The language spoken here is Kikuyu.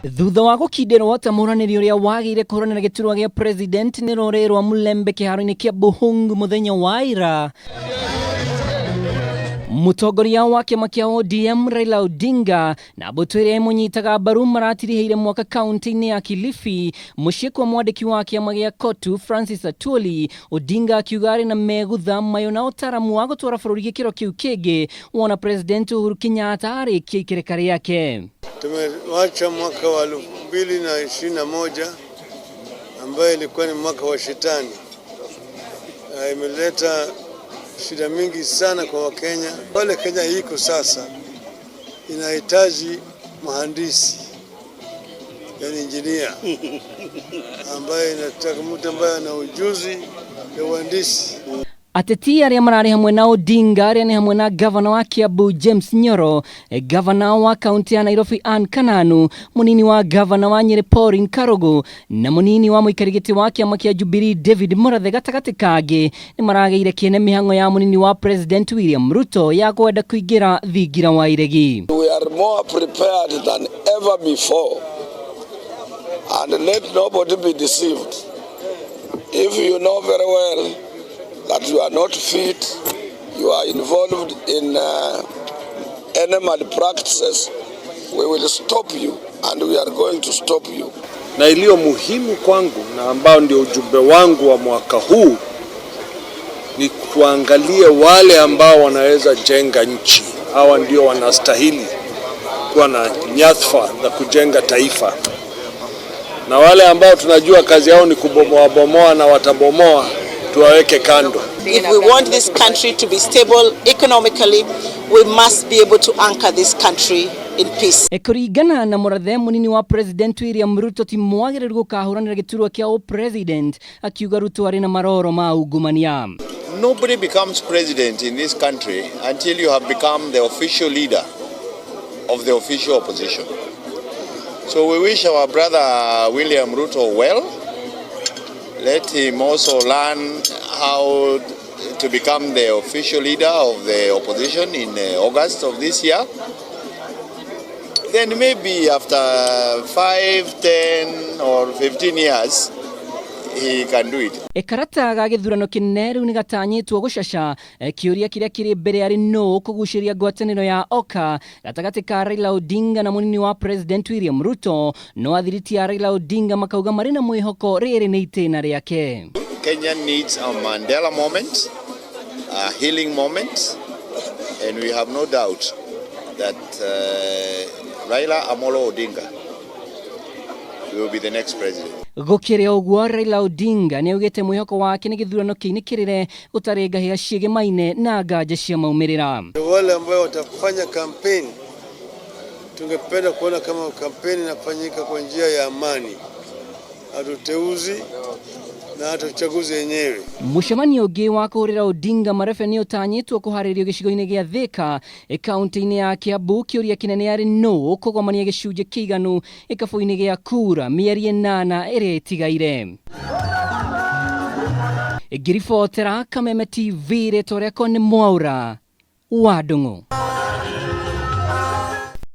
Thutha wa gũkindĩrwo ta mũhũranĩri ũrĩa wagĩire kũhũranĩra gĩturwa gĩa president nĩ rũrĩrĩ rwa Mulembe kĩharo-inĩ kĩa Buhungu mũthenya wa ira, mũtongoria wa kĩama kĩa ODM Raila Odinga na mbũtũ ĩrĩa ĩmũnyitaga mbaru maratirihĩire mwaka kaunti-inĩ ya Kilifi mũciĩ kwa mwandĩki wa kĩama gĩa KOTU Francis Atwoli. Odinga akiuga arĩ na megutha mayũ na ũtaramu wa gũtwara bũrũri gĩkĩro kĩu kĩngĩ wona President Uhuru Kenyatta arĩkia ikereka rĩake. Tumewacha mwaka wa 2021 ambayo ilikuwa ni mwaka wa shetani. Imeleta shida mingi sana kwa Wakenya. Pale Kenya iko sasa inahitaji mhandisi, yani engineer, ambaye inataka mtu ambaye ana ujuzi ya uhandisi. Ateti arĩa mararĩ hamwe na Odinga arĩa nĩ hamwe na gavana wa Kiambu James Nyoro, gavana wa kaunti ya Nairobi Ann Kananu, mũnini wa gavana wa Nyeri Pauline Karugu na mũnini wa mũikari gĩtĩ wa kĩama kĩa Jubilee David Murathe gatagatĩ kangĩ nĩ maragĩire kĩene mĩhang'o ya mũnini wa President William Ruto ya kwenda kũingĩra thingira wa iregi. We are more prepared than ever before, and let nobody be deceived. If you know very well that you are not fit, you are involved in any malpractices, we will stop you, and we are going to stop you. Na iliyo muhimu kwangu na ambao ndio ujumbe wangu wa mwaka huu ni kuangalia wale ambao wanaweza jenga nchi. Hawa ndio wanastahili kuwa na nyadhifa za kujenga taifa, na wale ambao tunajua kazi yao ni kubomoa bomoa na watabomoa, tuwaweke kando. If we want this country to be stable economically, we must be able to anchor this country in peace. Kũringana na Murathe, mũnini wa President William Ruto ti mwagĩrĩru gũkahũranĩra gĩturwa kĩa president, akiuga Ruto arĩ na maroro ma ungumania. Nobody becomes president in this country until you have become the official leader of the official opposition. So we wish our brother William Ruto well. Let him also learn how to become the official leader of the opposition in August of this year. Then maybe after 5, 10 or 15 years, he can do it. Karata ga gĩthurano kĩnene rĩu nĩ gatanyĩtwo gũcaca. Kĩũria kĩrĩa kĩrĩ mbere arĩ nũ kũgucĩria ngwatanĩro ya OKA gatagatĩ ka Raila Odinga na mũnini wa President William Ruto, no athiriti a Raila Odinga makauga marĩ na mwĩhoko rĩrĩ nĩ itĩna rĩake. Kenya needs a Mandela moment, a healing moment, and we have no doubt that Raila Amolo Odinga will be the next president. Gũkĩrĩ ũguo, Raila Odinga nĩ augĩte mwĩhoko wake nĩ gĩthurano kĩinĩkĩrĩre gũtarĩ ngahĩha ciĩgĩmaine na nganja cia maumĩrĩra. Wale ambao watafanya kampeni, tungependa kuona kama kampeni inafanyika kwa njia ya amani, hatuteuzi na hata uchaguzi wenyewe. Mũcemanio ũngĩ wa kũhũrĩra Odinga marebe nĩ ũtanyĩtwo kũharĩrio gĩcigo-inĩ gĩa Thika, kaunti-inĩ ya Kiambu. Kĩũria kĩnene arĩ nũ kũgomania gĩcunjĩ kĩiganu gĩkabũ-inĩ gĩa kura mĩeri 8 ĩrĩa ĩtigaire. Ngĩribotera Kameme TV, rĩtwa rĩakwa nĩ Mwaura wa Ndung'u.